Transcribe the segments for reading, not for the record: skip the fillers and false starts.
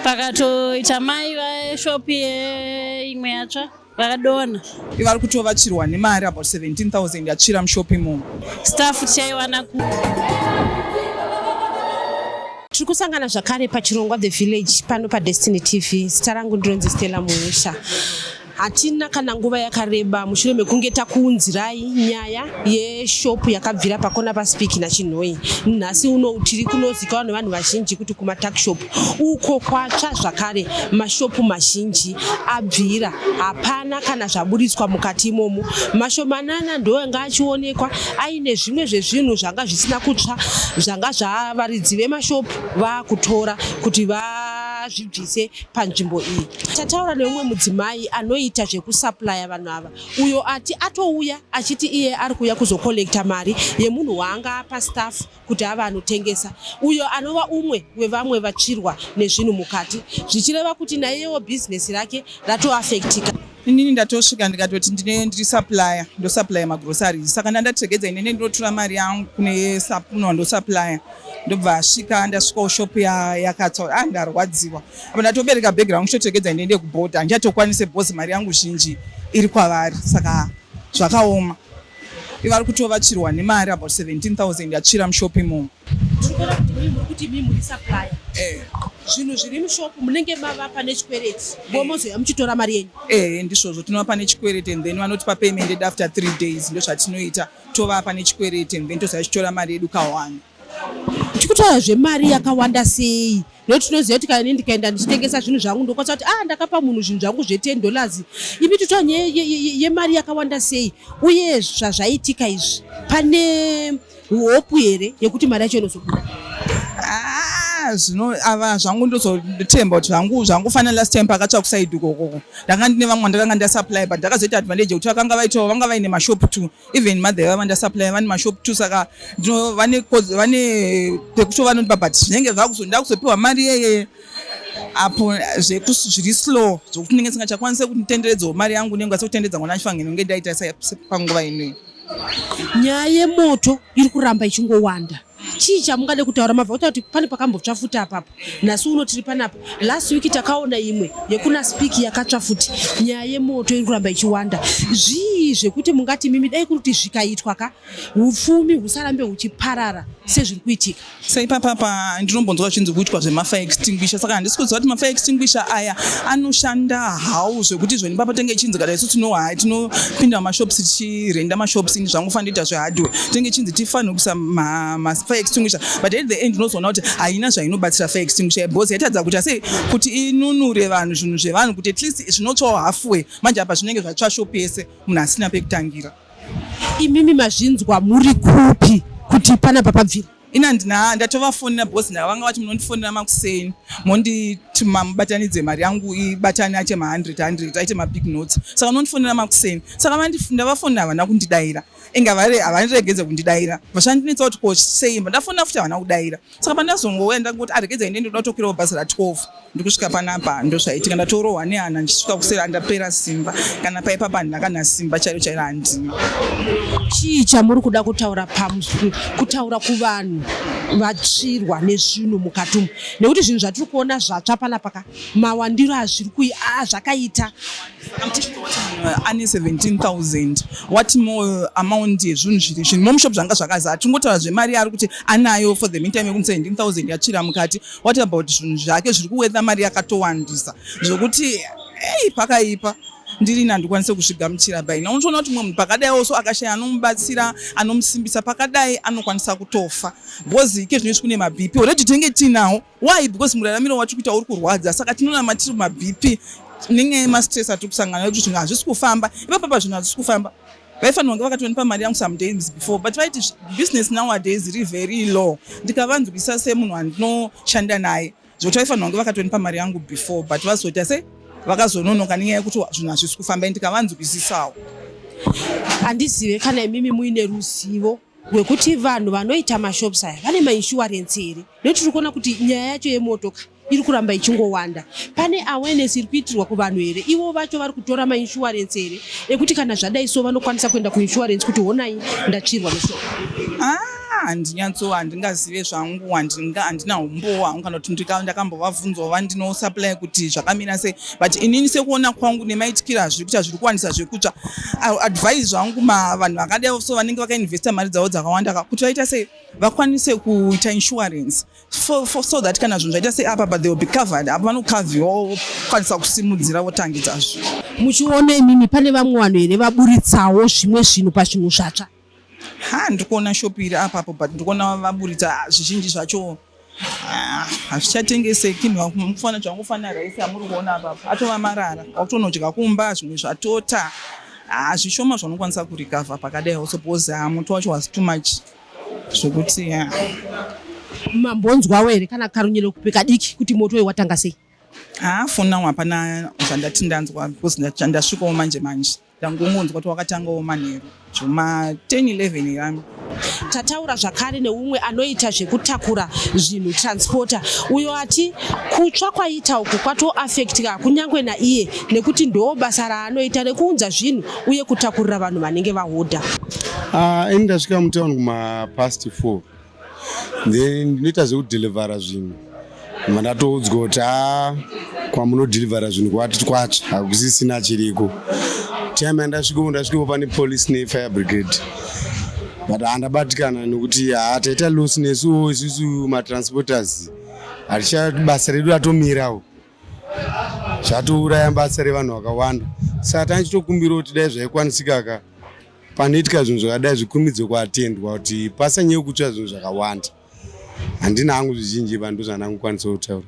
Pakatoita mai veshop yeimwe yatsva vakadonha. Vari kutovatsvirwa nemari about 17,000 yatsvira mushop imomo. Staff tichaiwana ku. Tiri kusangana zvakare pachirongwa The Village pano paDestiny TV. Zita rangu ndinonzi Stella Muusha. Hatina kana nguva yakareba mushure mekunge takuunzirai nyaya yeshopu yakabvira pakona paSpeak naChinhoyi. Nhasi uno tiri kunozikanwa nevanhu vazhinji kuti kumatakishopu uko kwatsva zvakare mashopu mazhinji abvira hapana kana zvaburitswa mukati imomo. Mashomanana ndo anga achionekwa aine zvimwe zvezvinhu zvanga zvisina kutsva zvanga zvavaridzi vemashopu vakutora kuti vazvibvise panzvimbo iyi. Tataura neumwe mudzimai anoita zvekusaplaya vanhu ava uyo ati atouya achiti iye ari kuuya kuzokolekta mari yemunhu waanga apa staff kuti ave anotengesa uyo anova umwe wevamwe vatsvirwa nezvinhu mukati zvichireva kuti naiyewo bhizinesi rake ratoafektika. Inini ndatosvika ndikatoti ndine ndiri supplier, ndosupplier magroceries, saka ndandategedza inene ndinotora mari yangu kune munhu wandosupplier, ndobva asvika, ndasvikawo shop yakatsva, ah, ndarwadziwa apa, ndatobereka bhegi rangu chitotegedza ndiende kubhodha, handichatokwanise because mari yangu zhinji iri kwavari, saka zvakaoma. Vari kutovatsvirwa nemari about 17,000 yatsvira mushop imomo. Tiri kuona kuti mimi muri kuti mimi muri supplier. Zvinhu zviri mushop munenge mavapa nechikwereti, vomozouya muchitora mari yenyu. Eh, ndizvozvo, tinovapa nechikwereti and then vanotipa payment yedu after 3 days, ndozvatinoita, tovapa nechikwereti and then tozouya tichitora mari yedu kawana. Tikutaura zvemari yakawanda sei? Nekuti tinoziva kuti kana ini ndikaenda ndichitengesa zvinhu zvangu ndokwanisa kuti ah, ndakapa munhu zvinhu zvangu zve$10. Imi titaura nyaya yemari yakawanda sei, uye zvazvaitika izvi pane hope here yekuti mari yacho inozobuda? Ah, zvino ava zvangu ndozotemba kuti zvangu zvangufanira. Last time pakatsva kuside ukokoko ndanga ndine vamwe ndakanga ndasupply, but ndakazoita advantage yekuti vakanga vaitawo vanga vaine mashop two, even mother vava ndasupply vane mashop two, saka vane vane pekuti vanondipa, but zvinenge ndakuzopiwa mari yeye apo zviri slow zvokuti ndinenge singachakwanise kunditenderedzawo mari yangu, ndinenge kutenderedza mwana achifanira kunge ndaita panguva inoyi. Nyaya yemoto iri kuramba ichingowanda. Chii chamungade kutaura? Mabva kutaura kuti pane pakambotsva futi apapo, nhasi uno tiri panapa. Last week takaona imwe yekuna Spiki yakatsva futi. Nyaya yemoto iri kuramba ichiwanda. Zvii zvekuti mungati mimi dai kuri kuti zvikaitwa ka upfumi husarambe huchiparara sezviri kuitika? Seipapapa ndinombonzwa zvinzi kuitwa zvemafire extinguisher, saka handisi kuziva kuti mafire extinguisher aya anoshanda how, zvekuti izvoni papa tenge ichinzi kana isu tinopinda mumashops tichirenda mashops, ini zvangu fanira kuita zvehardware, tinenge ichinzi tifanire kuisa mafire extinguisher, but at the end unozoona kuti haina zvainobatsira fire extinguisher because yaitadza kuti sei kuti inunure vanhu, zvinhu zvevanhu, kuti at least zvinotsvawo halfway. Manje apa zvinenge zvatsva shop yese, munhu asina pekutangira. Imimi mazvinzwa muri kupi kuti panapa pabvira? Ina ndina ndatovafonera because ndavanga vati munondifonera makuseni monditi mamubatanidze mari yangu ibatane aite ma100 100 aite mabig notes, saka unondifonera makuseni. Saka ndavafonera, havana kundidaira, inga havandiregedze kundidaira, vashandinetsa kuti ko sei ndafonera futi havana kudaira. Saka pandazongouya ndangoti aregedza inde ndoda kutokwirawo bhazi ra12, ndikusvika panapa ndozvaitika, ndatorohwa nehana ndichisvika kusera, ndapera simba. Kana paipapa handina kana simba chairo chairo, handina. Chii chamuri kuda kutaura kutaura kuvanhu vatsvirwa nezvinhu mukati umu? Nekuti zvinhu zvatiri kuona zvatsva panapa ka, mawandiro azviri zvakaita. Ane 17,000, what more amount yezvinhu zviri zvinhu momushop zvanga zvakazara? Tingotaura zvemari yaari kuti anayo for the meantime yekuti 17,000 yatsvira mukati. What about zvinhu zvake zviri kuwetha mari yakatowandisa zvokuti ei pakaipa? Ndirini handikwanise kuzvigamuchira by now. Unotoona kuti mumwe munhu pakadai also akashaya anomubatsira, anomusimbisa pakadai, anokwanisa kutofa because ike zvinoizvi kune maBP already tinenge tiinawo. Why? Because muraramiro watiri kuita uri kurwadza, saka tinoramba tiri maBP nenyaya yemastress atiri kusangana nekuti zvinhu hazvisi kufamba. Ipapapa zvinhu hazvisi kufamba, vaifanirwa kunge vakatonipa mari yangu some days before, but vaiti business nowadays iri very low. Ndikavanzwisa semunhu wandinoshanda naye zvokuti vaifanirwa kunge vakatonipa mari yangu before, but vazoita sei, vakazononoka nenyaya yekuti zvinhu hazvisi kufamba. Ndikavanzwisisawo. Handizive kana imimi muine ruzivo rwekuti vanhu vanoita mashops aya vane mainsurance here, nekuti tiri kuona kuti nyaya yacho yemotoka iri kuramba ichingowanda. Pane awareness iri kuitirwa kuvanhu here? Ivo vacho vari kutora mainsurance here ekuti kana zvadai so vanokwanisa kuenda kuinsurance kuti honai ndatsvirwa neshop? Ah, Handinyatso, handingazive zvangu, handina umbowo hangu kana kuti ndakambovabvunzawo vandinosupply kuti zvakamira sei, but inini sekuona kwangu nemaitikiro azviri kuita, zviri kuwanisa zvekutsva, advise zvangu vanhu vakadai so vanenge vakainvesta mari dzavo dzakawanda kuti vaita sei, vakwanise kuita insurance so that kana zvinhu zvaita sei apa, but they will be covered apo, vanokavhiwa, vokwanisa kusimudzira, votangidzazvo. Muchiona imimi, pane vamwe vanhu here vaburitsawo zvimwe zvinhu pazvinhu zvatsva? Ha, ndiri kuona shopu iri apapo, but ndiri kuona vaburitsa zvizhinji zvacho. Ah, hazvichatengeseki. Mufana zvangofanira raisi amuri kuona apapo atova marara, wakutonodya kumba, zvimwe zvatota. Ha, zvishoma zvaunokwanisa kurecover pakadai also, because ha, moto wacho was too much zvokuti ya. Mambonzwawo here kana karunyero kupe kadiki kuti moto uyu watanga sei? Ha, for now hapana zvandati ndanzwa, because ndasvikawo manje manje. Ndangongonzwa kuti wakatangawo manheru zvoma 10 11 irami. Tataura zvakare neumwe anoita zvekutakura zvinhu, transporter, uyo ati kutsva kwaita uku kwatoafectka kunyange naiye, nekuti ndo basa raanoita rekuunza zvinhu uye kutakurira vanhu vanenge vahodha. Ah, ini ndasvika mutauni kumapast 4, then ndinoita zvekudhilivhara zvinhu. Mandatoudzwa kuti a kwamunodhilivhara zvinhu kwati kwatsva, hakusisina chiriko. Time yandasvikawo, ndasvikawo pane police nefire brigade, but handabatikana nekuti ha, taita loss nesuwo isusu matransporters. Haticha, basa redu ratomirawo, zvatouraya basa revanhu vakawanda. Saka tanichitokumbira kuti dai zvaikwanisika ka, panoitika zvinhu zvakadai zvikurumidze kuatendwa kuti pasanyanye kutsva zvinhu zvakawanda. Handina hangu zvizhinji pa, ndozvandangokwanisa kutaura.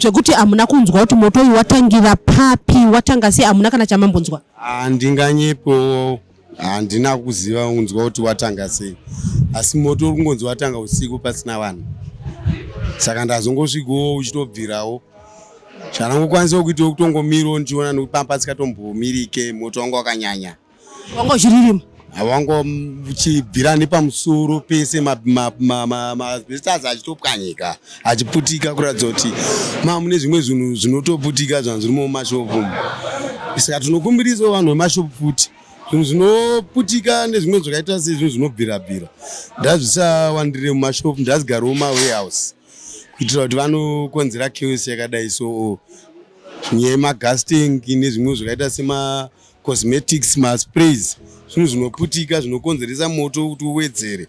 Zvekuti hamuna kunzwa kuti moto uyu watangira papi, watanga sei, hamuna kana chamambonzwa? Handinganyepo, handina kuziva kunzwa kuti watanga sei, asi moto uri kungonzi watanga usiku pasina vanhu. Saka ndazongosvikawo uchitobvirawo. Chandangokwanisa kuitawo kutongomirawo ndichiona, nekuti pamba pasikatomboomirike, moto wanga wakanyanya. Wanga uchiririma? Wanga uchibvira nepamusoro pese, maasbestos achitopwanyika, achiputika, kuratidza kuti ma mune zvimwe zvinhu zvinotoputika zvanhu zvirimo mumashopu. Saka tinokumbirisawo vanhu vemashopu futi, zvinhu zvinoputika nezvimwe zvakaita sezvinhu zvinobvira-bvira ndazvisawandire mumashopu, ndazigarewo mumawarehouse, kuitira kuti vanokonzera chaos yakadai. So nyaya yemagas tank nezvimwe zvakaita semacosmetics, masprays, zvinhu zvinoputika zvinokonzeresa moto kuti uwedzere.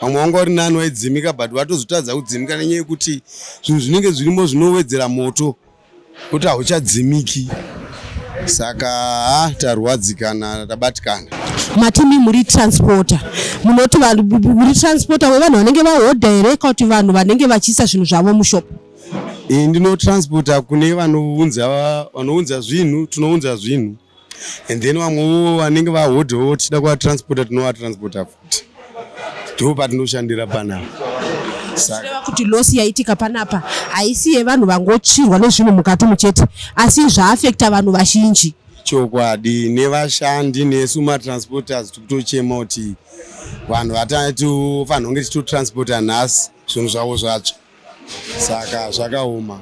Vamwe vanga vari nani, vaidzimika, but vatozotadza kudzimika nenyaya yekuti zvinhu zvinenge zvirimo zvinowedzera moto kuti hauchadzimiki. Saka ha, tarwadzikana, tabatikana. Matimi muri transporter, munoti vanhu, muri transporter wevanhu vanenge vahodha here, kana kuti vanhu vanenge vachiisa zvinhu zvavo mushopu? Iyi ndinotransporta kune vanounza zvinhu, tinounza zvinhu, and then vamwewo vanenge vahodhawo tichida kuvatransporta, tinovatransporta futi. Ndo patinoshandira panapa. Saka Zvireva kuti loss yaitika panapa haisi yevanhu vangotsvirwa nezvinhu mukati muchete, asi zvaafekta vanhu vazhinji. Chokwadi, nevashandi nesu matransporters tikutochema kuti vanhu vatatofanira kunge tichitotransporta nhasi, zvinhu zvavo zvatsva, saka zvakaoma.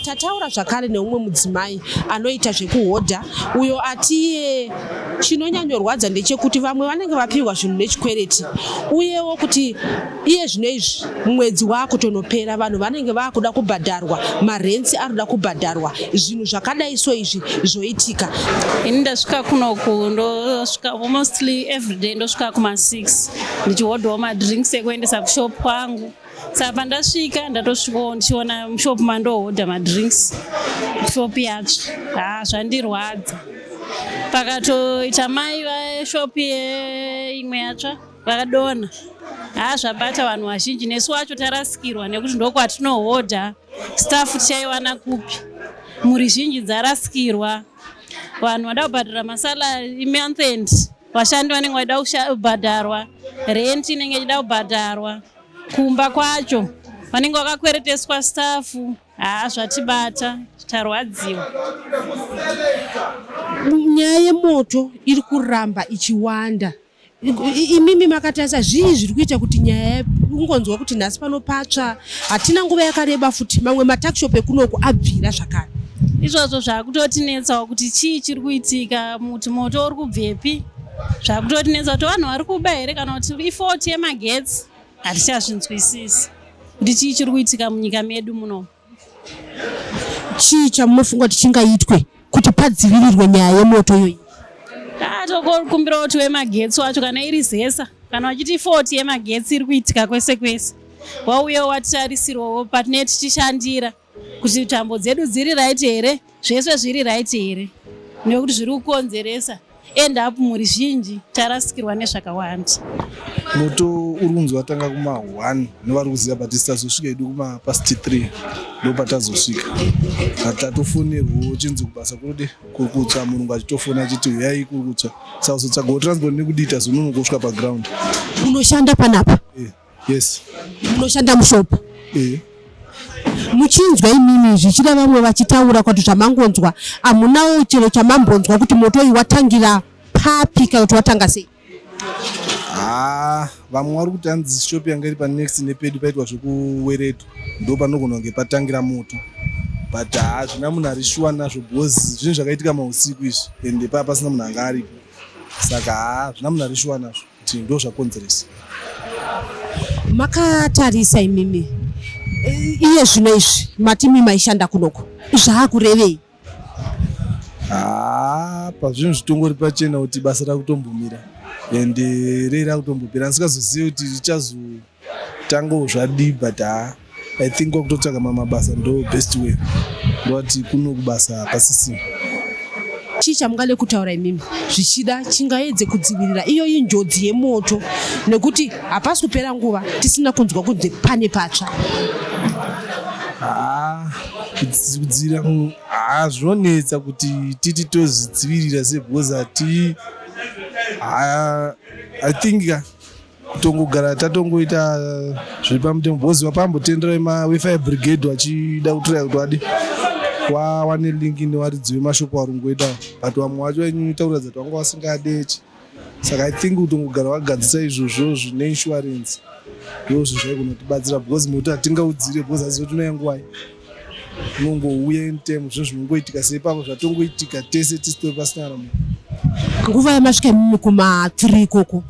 Tataura zvakare neumwe mudzimai anoita zvekuhodha, uyo atiye chinonyanyorwadza ndechekuti vamwe vanenge vapiwa zvinhu nechikwereti, uyewo kuti iye zvino izvi mwedzi waakutonopera, vanhu vanenge vaakuda kubhadharwa, marents arikuda kubhadharwa, zvinhu zvakadai so izvi zvoitika. Ini ndasvika kunoku, ndosvika almostly everyday, ndosvika kuma6 ndichihodhawo madrinks ekuendesa kushop kwangu. Saka pandasvika, ndatosvikawo ndichiona mushop mandohodha madrinks, shop yatsva. Ha, zvandirwadza. Pakatoita mai veshop yeimwe yatsva vakadonha. Ha, zvabata vanhu vazhinji, nesu wacho tarasikirwa nekuti ndokwatinohodha stuff, tichaiwana kupi? Mhuri zhinji dzarasikirwa, vanhu vada kubhadhara masalary month end, vashandi vanenge vachida kubhadharwa, rent inenge ichida kubhadharwa, kumba kwacho vanenge vakakwereteswa stuff. Haa, zvatibata, tarwadziwa. Nyaya yemoto iri kuramba ichiwanda. Imimi makatarisa, zvii zviri kuita kuti nyaya ungonzwa kuti nhasi pano patsva, hatina nguva yakareba futi mamwe matuckshop ekunoku abvira zvakare? Izvozvo zvakutotinetsawo kuti chii chiri kuitika, kuti moto uri kubvepi. Zvakutotinetsa kuti vanhu vari kuba here, kana kuti ifault yemagetsi. Hatichazvinzwisisi kuti chii chiri kuitika munyika medu muno. Chii chamunofunga kuti chingaitwe kuti padzivirirwe nyaya yemoto iyoyi? Tokumbirawo kuti wemagetsi wacho, kana iri ZESA, kana vachiti 40 yemagetsi iri kuitika kwese kwese, wauyewo watitarisirwawo patinee tichishandira kuti tambo dzedu dziri right here, zvese zviri right here, nekuti zviri kukonzeresa end up mhuri zhinji tarasikirwa nezvakawanda. Moto uri kunzi watanga kuma1 nevari kuziva, but tazosvika hedu kumapast 3 ndo patazosvika. Tatofonerwawo chinzi kubasa kurudi kuri kutsva, murungu achitofona achiti uyai kuri kutsva, saka kuzotsvagawo transport nekudii, tazononoka kusvika paground. Munoshanda panapa? Yes. Munoshanda mushopu? Eh. Muchinzwa imimi zvichida vamwe vachitaura kuti zvamangonzwa, hamunawo chero chamambonzwa kuti moto uyu watangira papi kana kuti watanga sei? Ha, vamwe vari kuti hanzi shop yanga iri panext nepedu paitwa zvekuweredwa, ndo panogona kunge patangira moto, but hazvina munhu ari sure nazvo because zvinhu zvakaitika mausiku izvi ende paa pasina munhu anga aripo, saka hazvina munhu ari sure nazvo kuti ndo zvakonzeresa. Makatarisa imimi iye zvino izvi matimi maishanda kunoko, zvaakurevei? Ha, pazvinhu zvitongori pachena kuti basa rakutombomira ende rei rakutombopera, ndisikazozivi kuti richazotangawo zvadii, but ha, I think kwakutotsvaga mamwe mabasa ndo best way, ndovati kuno kubasa hapasisina. Chii chamungade kutaura imimi zvichida chingaedze kudzivirira iyoyi njodzi yemoto, nekuti hapasi kupera nguva tisina kunzwa kunze pane patsva? Ha, kudzivirira, ha, zvinonetsa kuti titi tozvidzivirira sei because hati, ha, I think ka kutongogara tatongoita zviri pamutemo because vapambotendera wefire brigade vachida kutiraya kuti wadi wawane link nevaridzi vemashopu varungoita, but vamwe vacho vainyunyuta kuratidza kuti vanga vasingadechi, saka I think kutongogara vagadzisa izvozvo zvine insurance ndo zvinhu zvaigona kutibatsira because moto hatingaudzire because aziva kuti unouya nguvai, unongouya anytime. Zvinhu zvinongoitika seipapo zvatongoitika tese tisitori pasina kana munhu. Nguva yamasvika imimi kuma3 ikoko,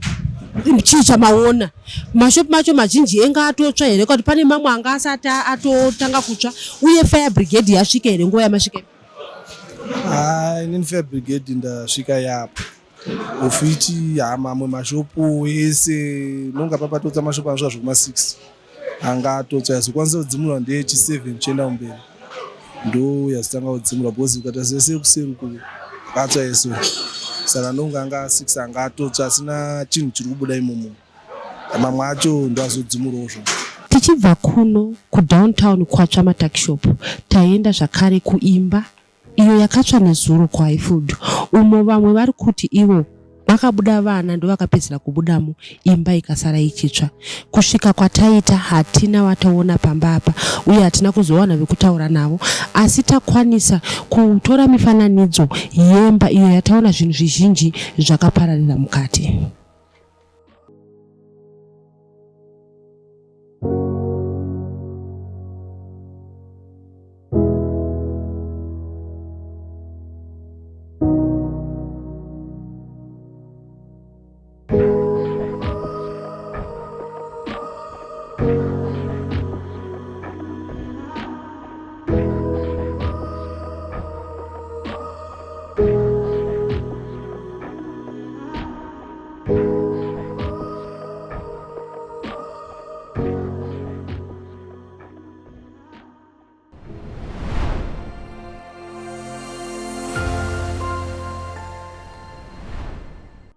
chii chamaona? Mashopu macho mazhinji enga atotsva here kuti pane mamwe anga asati atotanga kutsva? Uye fire brigade yasvika here nguva yamasvika imimi? Ha, inini fire brigade ndasvika yapo ofichi. Ha, mamwe mashopu ese nonga papatotsa mashopu anosvika zvekuma6 anga atotsva, yazokwanisa kudzimurwa ndeyechi7 chienda kumberi, ndo yazotanga kudzimurwa because ukaita sese kuseri uku akatsva ese, saka ndonga anga 6 anga atotsva asina chinhu chiri kubuda imomo, mamwe acho ndo azodzimurwawo zvavo. Tichibva kuno kudowntown kwatsva matuckshop, taenda zvakare kuimba iyo yakatsva nezuro kuHighfield, umo vamwe vari kuti ivo vakabuda vana ndovakapedzera kubudamo, imba ikasara ichitsva. Kusvika kwataita hatina wataona pamba apa uye hatina kuzowana vekutaura navo, asi takwanisa kutora mifananidzo yemba iyo yataona zvinhu zvizhinji zvakapararira mukati.